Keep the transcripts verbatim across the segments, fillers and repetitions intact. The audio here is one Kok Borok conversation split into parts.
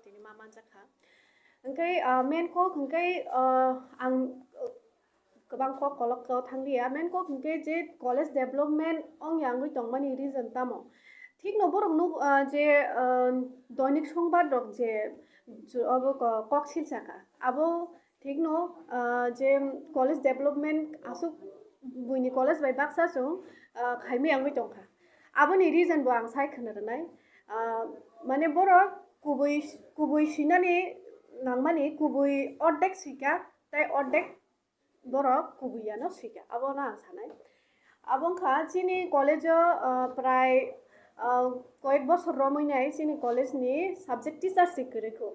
Tini ma manjak kha. Hwnkhe, ah, main kok hwnkhe, ah, ang, ah, kwbang kok kolok o thang liya. Main kok hwnkhe je college development ongya wngwi tongmani reason tamo? Thikno borok nuk, ah, je, ah, doinik songbad rok je, je obo ko-, kok silsa kha. Abo thikno, ah, je college development aswk buini college bai baksa chwng, ah, khaimwi wngwi tongkha. Aboni reason bo ang sai khna rwnai. Ah, mane borok kubui, kubui swinani nangmani kubui ordek swika, tei ordek borok kubui yano swika. Abono ang sanai. Abo wngkha chini college o, ah, prai, ah, koyek bosor romwi nai chini college ni subject teacher se kwrwi kho.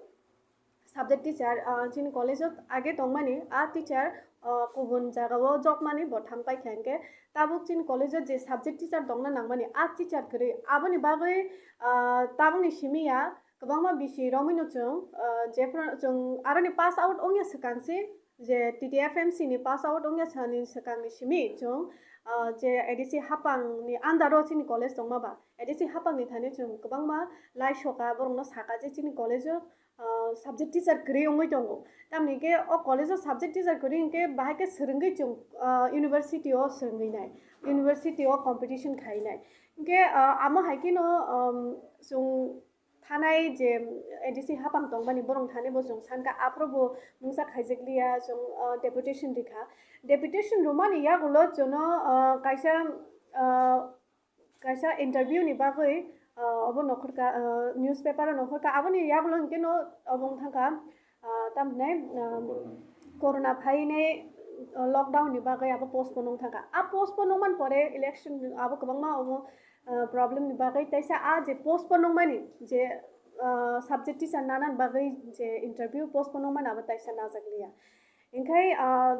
Subject teacher, ah, chini college o age tongmani a teacher, ah, kubun jaga o jokmani bo thang paikha, hwnkhe tabuk chini college o je subject teacher tongna nangmani a teacher kwrwi, aboni bagwi, ah, tabukni simi ya kwbangma bisi romwino chwng, ah, jephru chwng aroni pass out wngya swkang se, je T T F M C ni pass out wngya sani swkangni simi chwng, ah, je A D C hapangni under o chini college tongma ba, A D C hapangni thani chwng kwbangma lai soka borokno saka je chini college o, ah, subject teacher kwrwi wngwi tongo. Tamni hwnkhe o college o subject teacher kwrwi hwnkhe bahai khe swrwngwi chwng, ah, university o swrwngwi nai, university o competition khai nai. Hwnkhe, ah, amo hai kheno, um, chwng thanai je A D C hapang tongmani borok thani bo chwng sankha, aphuru bo mungsa khaijak liya, chwng, ah, deputation rikha. Deputation rwmani yagulo chwngno, ah, kaisa, ah, kaisa interview ni bagwi, ah, obo nokhorka, ah, newspaper o nokhorka, aboni yagulo hwnkhe no obo wng thangkha, ah, tamhinai, ah, corona phainai, ah, lockdown ni bagwi abo postpone wng thangkha. A postpone wngmani pore election abo kwbangma obo, ah, problem ni bagwi, teisa a je postpone wngmani je, ah, subject teacher nanani bagwi je interview postpone wngmani abo teisa najak liya. Hwnkhe, ah,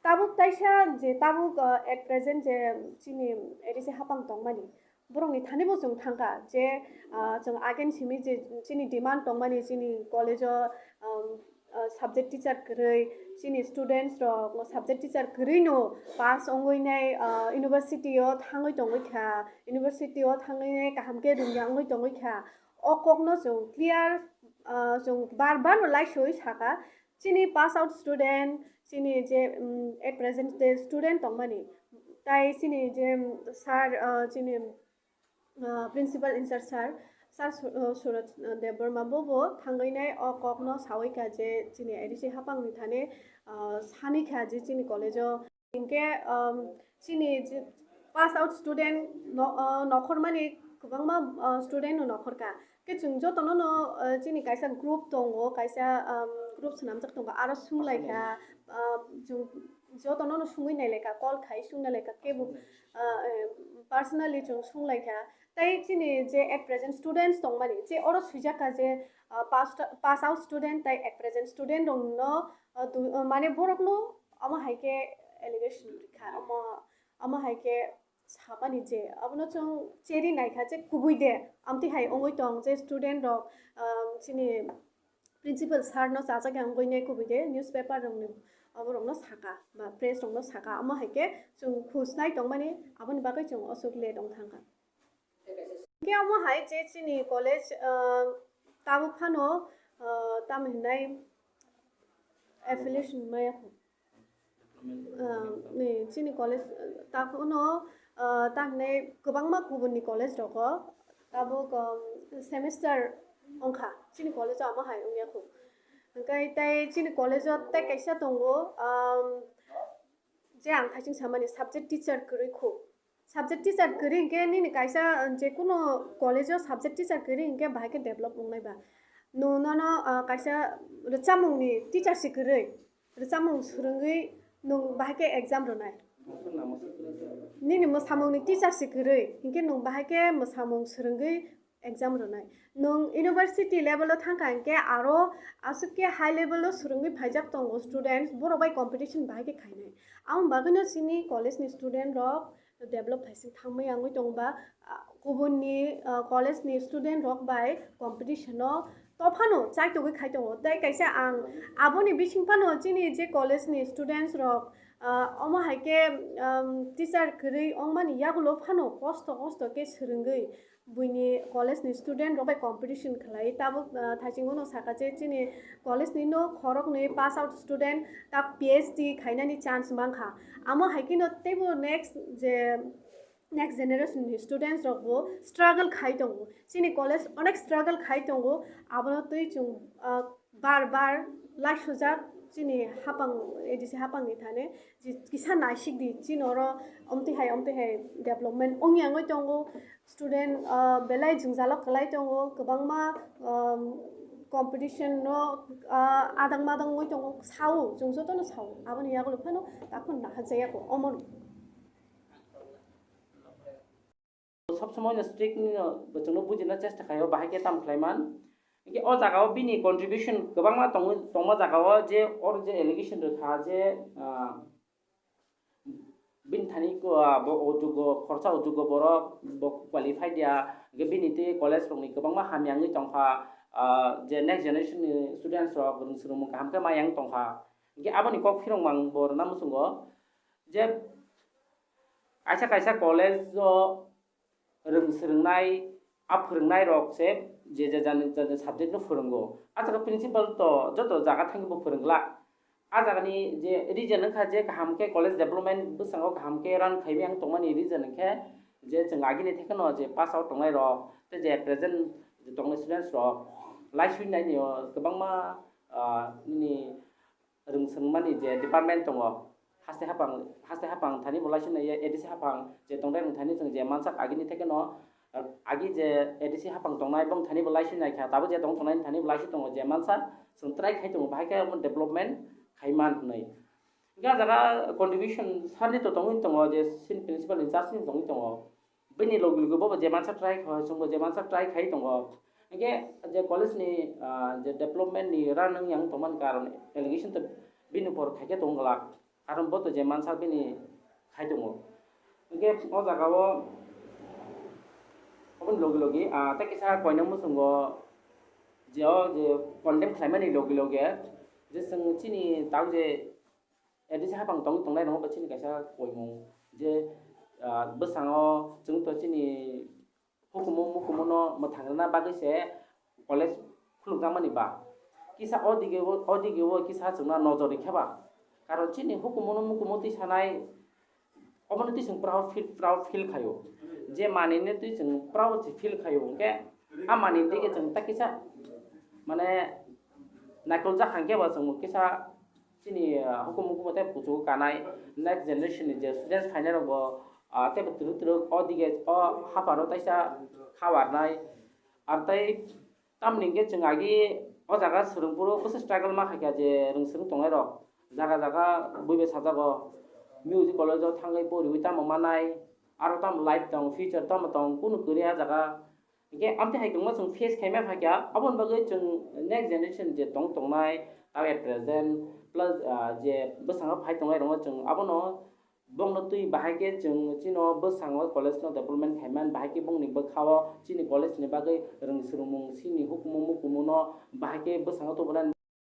tabuk teisa je tabuk, ah, at present je chini A D C hapang tongmani, borokni thani bo chwng thangkha je, ah, chwng again simi je chini demand tongmani chini college o, um, ah, subject teacher kwrwi, chini students rok subject teacher kwrwi no pass wngwi nai, ah, university o thangwi tongwi kha, university o thangwi nai kaham khe rwngya wngwi tongwi kha. O kokno chwng clear, ah, chwng bar bar no laisoi saka, chini pass out student, chini je, um, at present je student tongmani, tai chini je, um, sir, ah, chini, ah, principal in charge sir, sir Su-, ah, Suraj, ah, Debbarma bo bo thangwi nai o kokno sawi kha je chini A D C hapangni thani, ah, sani kha je chini college o. Hinkhe, um, chini je pass out student no, uh, nokhormani kwbangma, uh, student no nokhorkha. Khe chwng jotono no, uh, chini kaisa group tongo, kaisa, um, group swnamjak tongo, aro sunglaikha, uh, chwng jotono no sungwi nailaikha, call khai sunglaikha, kebo, uh, eh, personally chwng sunglaikha. Tai chini je at present students tongmani, je oro swijak kha je, uh, pass, pass out student tai at present student rokno, uh, tu-, uh, mane borokno omo hai khe allegation rikha, omo, omo hai khe samani je abono chwng cheri naikha je kubui de, amtwi hai wngwi tong je student rok, um, chini principal sir no chajak ya wngwi nai kubui de newspaper rokni oborokno saka ba press rokno saka, omo hai khe chwng khus nai tongmani, aboni bagwi chwng aswk late wng thangkha. Hwnkhe omo hai je chini college, ah, tabuk phano, ah, tamo hinai affiliation maya kho. Ah, ni chini college, ah, takhukno, ah, tamo hinai kwbangma kubunni college rogo tabuk, um, semester wngkha, chini college o omo hai wngya kho. Hwnkhe tei chini college o tei kaisa tongo, um, je ang thaising samani subject teacher kwrwi kho. Subject teacher kwrwi hinkhe nini kaisa, uh, jekunu college o subject teacher kwrwi hinkhe bahai khe develop wngnai ba. Nwng nono, uh, kaisa rwchapmungni teacher se kwrwi, rwchapmung swrwngwi nwng bahai khe exam rwnai. Nini mwsamungni teacher se kwrwi hinkhe nwng bahai khe mwsamung swrwngwi exam rwnai. Nwng university level o thangkha hinkhe aro aswk khe high level o swrwngwi phaijak tongo students, borok bai competition bahai khe khainai. Aboni bagwino chini college ni student rok develop khaising thangwi wngwi tongba, ah, kubunni, ah, college ni student rok bai competition o tophano chaitugwi khai tongo. Tei kaisa ang aboni bising phano chini je college ni students rok, ah, omo hai khe, um, teacher kwrwi wngmani yagulo phano kosto kosto khe swrwngwi buini college ni student rok bai competition khlai. Tabuk, ah, thaiching uno saka je chini college ni no khorok ni pass out student ta P H D khainani chance mankha. Amo hai kheno teibo next je next generation ni students rok bo struggle khai tongo. Chini college onek struggle khai tongo. Abono twi chwng, ah, bar bar laisujak chini hapang, A D C hapang ni thani je kisa naisik di chini oro omtwi hai omtwi hai development ong yangwi tongo. Student, ah, belai jwngjalo kwlai tongo, kwbangma, um, competition no, ah, adang madang wngwi tongo, sao, chwng jotono sao, aboni yagulo phano takhuk nahajaya ko omono. Sob somoi no strict ni no bo chwngno bujina chesta khaio, bahai khe tam khlai man. Hingke o jaga o bini contribution kwbangma tongwi, tongma jaga o je oro je allegation rwkha je, ah, bini thani ko, ah, bo o jogo khorsa o jogo borok bo qualified ya, hingke bini tei college rok ni kwbangma hamya wngwi tongkha, ah, je next generation ni students rok rwng swrwngmung kaham khe ma yang tongkha. Hingke aboni kok phirok mang bo rwna muchungo je kaisa kaisa college o rwng swrwngnai, a phwrwngnairok se je, je jani, jani subject no phwrwngo. A jaga principal to joto jaga thangwi bo phwrwng glak. A jagani je reason wngkha je kaham khe college development bwskango kaham khe run khaimani ang tongmani reason wngkhe je chwng agini thekeno je pass out tongnairok tei je present je tongnai students rok laisui naini o kwbangma, ah, nini rwng swrwngmani je department tongo, haste haphang, haste haphang thani bo laisui nai ya, A D C haphang je tongdai rwng thani chwng je mansak agini thekeno, agi je A D C haphang tongnai bong thani bo laisui nai kha, tabuk je tong tongnai thani bo laisui tongo je mansak chwng try khai tongo, bahai khe omo development khai man hwnwi. Hingke a jaga contribution sani to tongwi tongo je sini principal in charge ni tongwi tongo. Bini logi logi bo je mansa try kho, chwngbo je mansa try khai tongo. Hingke je college ni, ah, je development ni run wng yang tongmani karon allegation to bini upor khaikhe tong glak. Karon bo to je mansa bini khai tongo. Hingke o jaga o oboni logi logi, ah, tei kisa koina muchungo je o je condemn khlaimani logi logi je chwng chini tang je A D C haphang tong tongnai rokno chini kaisa koimung je, ah, bwskango chwng to chini hukumu mukumu no mwthang rwna bagwi se college khulukjakmani ba kisa o dige o, o dige o kisa chwngno nojor rikha ba, karon chini hukumu no mukumu twi sanai obono twi chwng proud feel, proud feel khaio, je manwino twi chwng proud se feel khaio, hwnkhe a manwini dige chwng ta kisa mane naikol jak hwnkhe bo chwng kisa chini, ah, hukumu hukumu tei kuchugo kanai next generation ni je students phainai rok bo, ah, tei bo twrwk twrwk o dige o hapharo taisa kha warnai. Ar tei tamni hwnkhe chwng agi o jaga swrwngphuru bwswk struggle ma khaikha je rwng swrwng tongnai rok jaga jaga bui bai sajago music college o thangwi poriwi tamo manai aro tamo life tong future tamo tong kunu kwrwi a jaga. Hingke amtwi hai kwbangma chwng face khaima phaikha, aboni bagwi chwng next generation je tong tongnai, tabuk present, plus, ah, je bwskango phai tongnai rokno chwng abono bongno twi bahai khe chwng chino bwskango college no development khaimani, bahai khe bongni bwkhao chini college ni bagwi rwng swrwngmung, chini hukumu mukumu no bahai khe bwskango tubunani.